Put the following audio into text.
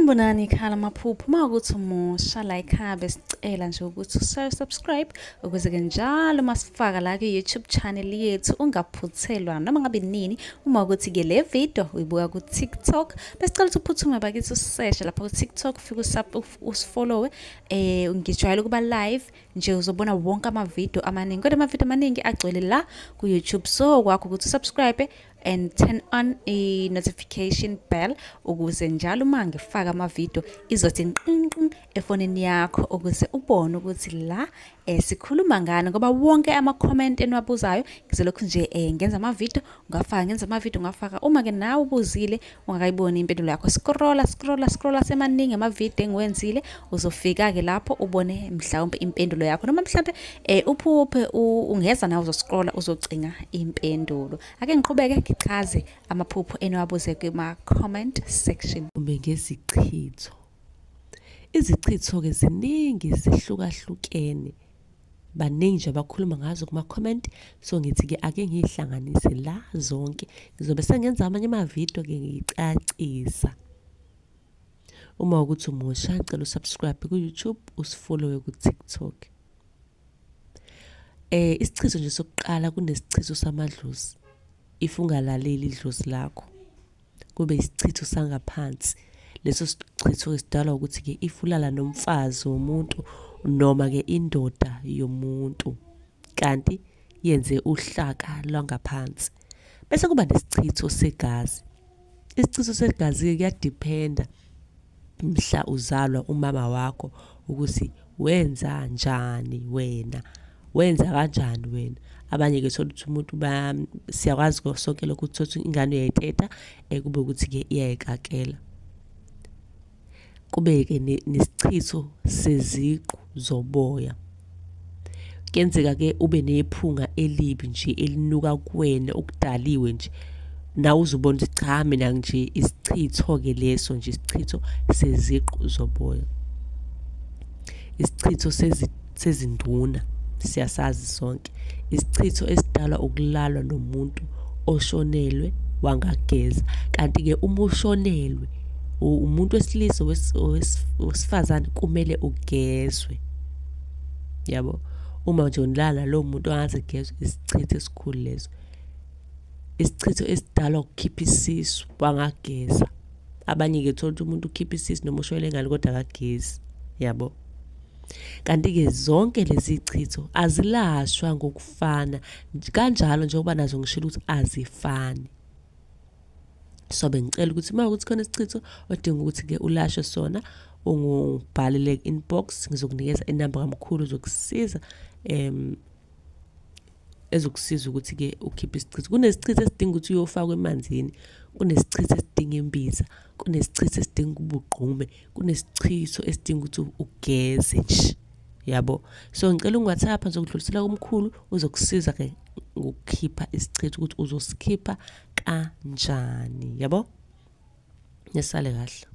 Sanibonani ekhaya lamaphupho. Uma ukuthi umusha la ekhaya besicela nje ukuthi usubscribe ukuze-ke njalo uma sifaka la kwi-YouTube channel yethu ungaphuthelwa noma ngabe nini. Uma ukuthi-ke le video uyibuka ku-TikTok, besicela ukuthi uphuthume bakithi useshe lapha ku-TikTok, ufike usifollowe. Ngijwayele ukuba live nje, uzobona wonke amavidiyo amaningi, kodwa amavidiyo amaningi agcwele la ku-YouTube. So kwakho ukuthi usubscribe and turn on i-notification bell ukuze njalo uma ngifaka amavidiyo izothi nqinqin efonini yakho, ukuze ubone ukuthi la sikhuluma ngani, ngoba wonke ama-comment eniwabuzayo ngizolokhu nje ngenza amavidiyo ngafaka, ngenza amavidiyo ngafaka. Uma-ke nawe ubuzile ungakayiboni impendulo yakho, scrolla scrolla scrolla, semaningi amavidiyo engiwenzile, uzofika-ke lapho ubone mhlawumbe impendulo yakho, noma mhlawumbe uphuphe ungeza nawe uzoscrolla uzocinga impendulo. Ake ngiqhubeke ngichaze amaphupho eniwabuze kuma-comment section. Kumbe ngezichitho. Izichitho-ke ziningi, zihlukahlukene. Baningi nje abakhuluma ngazo kuma-comment, so ngithi-ke ake ngiyihlanganise la zonke. Ngizobe sengenza amanye amavidiyo-ke ngiyicacisa. Uma ukuthi umusha, ngicela usubscribe ku-YouTube, usifollowe ku-TikTok. Isichitho nje sokuqala, kunesichitho samadlozi. If ungalaleli idlozi lakho, kube isichitho sangaphansi. Leso sichitho sidalwa ukuthi-ke if ulala nomfazi womuntu noma-ke indoda yomuntu, kanti yenze uhlaka lwangaphansi. Bese kuba nesichitho segazi. Isichitho segazi-ke kuyadiphenda mhla uzalwa umama wakho ukuthi wenza njani wena, wenza kanjani wena. Abanye-ke thola ukuthi umuntu siyakwazi sonke lokhu, uthola ukuthi ingane uyayiteta, kube ukuthi-ke iyayikakela. Kube-ke nesichitho seziqu zoboya. Kuyenzeka-ke ube nephunga elibi nje elinuka kuwena okudaliwe nje, nawe uzubona ukuthi cha, mina nje isichitho-ke leso nje, isichitho seziqu zoboya. Isichitho sezinduna siyasazi sonke. Isichitho esidalwa ukulalwa nomuntu oshonelwe wangageza. Kanti-ke uma ushonelwe umuntu wesilisa wesifazane kumele ugezwe, yabo. Uma nje unilala lowo muntu angaze egezwe, isichitho esikhulu leso. Isichitho esidalwa ukukhipha isisu wangageza. Abanye-ke thola ukuthi umuntu ukhipha isisu noma ushonele ingane kodwa akagezi, yabo. Kanti-ke zonke lezi chitho azilashwa ngokufana, kanjalo njengoba nazo ngishilo ukuthi azifani. So bengicela ukuthi uma ukuthi khona isichitho odinga ukuthi-ke ulashwe sona, ungibhalele ku-inbox, ngizokunikeza inamba kamkhulu ezokusiza ezokusiza ukuthi-ke ukhiphe isichitho. Kunesichitho esidinga ukuthi uyofakwa emanzini, kunesichitho esidinga imbiza, kunesichitho esidinga ukuba ugqume, kunesichitho esidinga ukuthi ugeze nje, yabo. So ngicela ungi-WhatsApp, ngizokudlulisela kumkhulu uzokusiza-ke ngokukhipha isichitho, ukuthi uzosikhipha kanjani, yabo. Nisale kahle.